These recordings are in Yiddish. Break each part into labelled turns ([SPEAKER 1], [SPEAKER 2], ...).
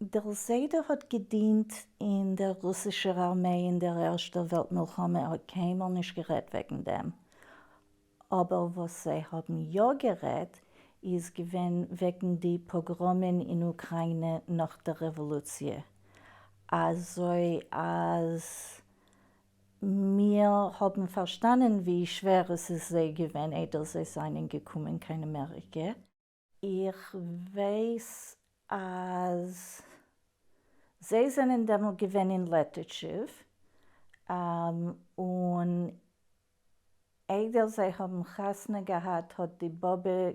[SPEAKER 1] דער זיידע האט געדינט אין דער רוסישער ארמיי אין דער ערשטער וועלט מלחמה, ער האט קיינמאל נישט גערעדט וועגן דעם. אבער וואס זיי האבן יא גערעדט איז געווען וועגן די פאגראמען אין אוקריינע נאך דער רעוואלוציע, אזוי אז מיר האבן פארשטאנען ווי שווער עס איז זיי געווען איידער זיי זענען געקומען קיין אמעריקע. איך ווייס אז זיי זענען דעמאלט געווען אין לעטיטשיוו, און איידער זיי האבן חתונה געהאט האט די באבע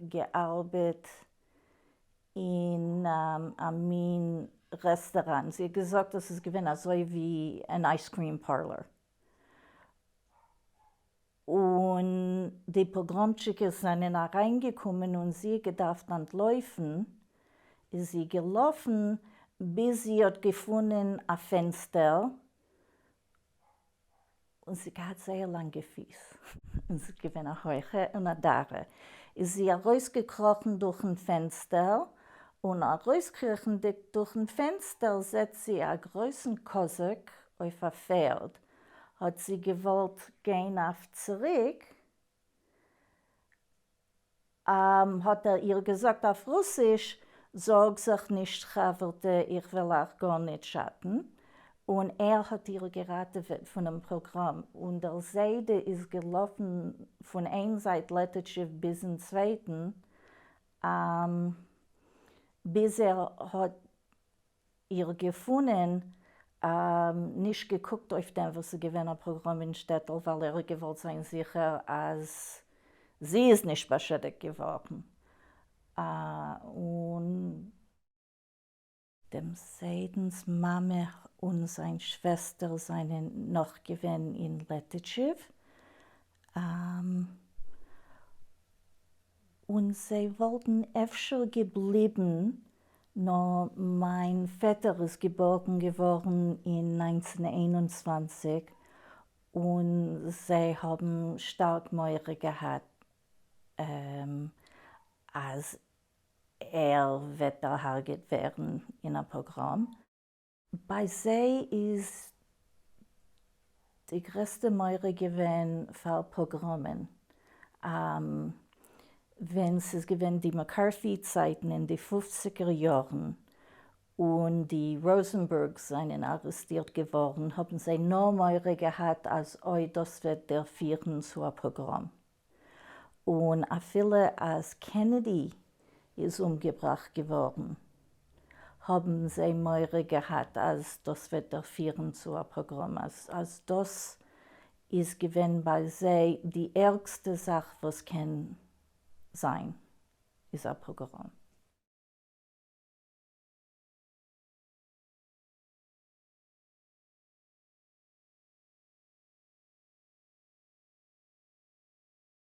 [SPEAKER 1] געארבעט אין א מין רעסטעראנט, זי האט געזאגט אז ס'איז געווען אזוי ווי אן ice cream parlor, און די פאגראמטשיקעס זענען אריינגעקומען און זי האט געדארפט אנטלויפן, איז זי געלאפן ביז זי האט געפונען א פענסטער, און זי האט געהאט זייער לאנגע פיס, און זי איז געווען א הויכע און א דארע, איז זי ארויסגעקראכן דורכן פענסטער, און ארויסקריכנדיג דורכן פענסטער זעט זי א גרויסן קאזאק אויף א פערד, האט זי געוואלט גיין אויף צוריק, האט ער איר געזאגט אויף רוסיש, זארג זיך נישט חבר'טע, איך וועל אייך גארניט שאטן, און ער האט איר געראטעוועט פונעם פאגראם, און דער זיידע איז געלאפן פון איין זייט לעטיטשיוו ביזן צווייטן, ביז ער האט איר געפונען, נישט געקוקט אויף דעם וואס ס'איז געווען א פאגראם אין שטעטל, ווייל ער האט געוואלט זיין זיכער אז זי איז נישט באשעדיגט געווארן. און דעם זיידנ'ס מאמע און זיין שוועסטער זענען נאך געווען אין לעטיטשיוו, און זיי וואלטן אפשר געבליבן, נאר מיין פעטער איז געבארן געווארן אין 1921 און זיי האבן שטארק מורא געהאט אז ער וועט דערהרגעט ווערן אין א פאגראם. ביי זיי איז די גרעסטע מורא געווען פאר פאגראמען. ווען ס'איז געווען די מעקארטי צייטן אין די פופציגער יארן און די ראזענבערגס זענען ארעסטירט געווארן האבן זיי נאר מורא געהאט אז אוי דאס וועט דערפירן צו א פאגראם. און אפילו אז קענעדי איז אומגעבראכט געווארן האבן זיי מורא געהאט אז דאס וועט דערפירן צו א פאגראם, אז דאס איז געווען ביי זיי די ערגסטע זאך וואס קען זיין איז א פאגראם.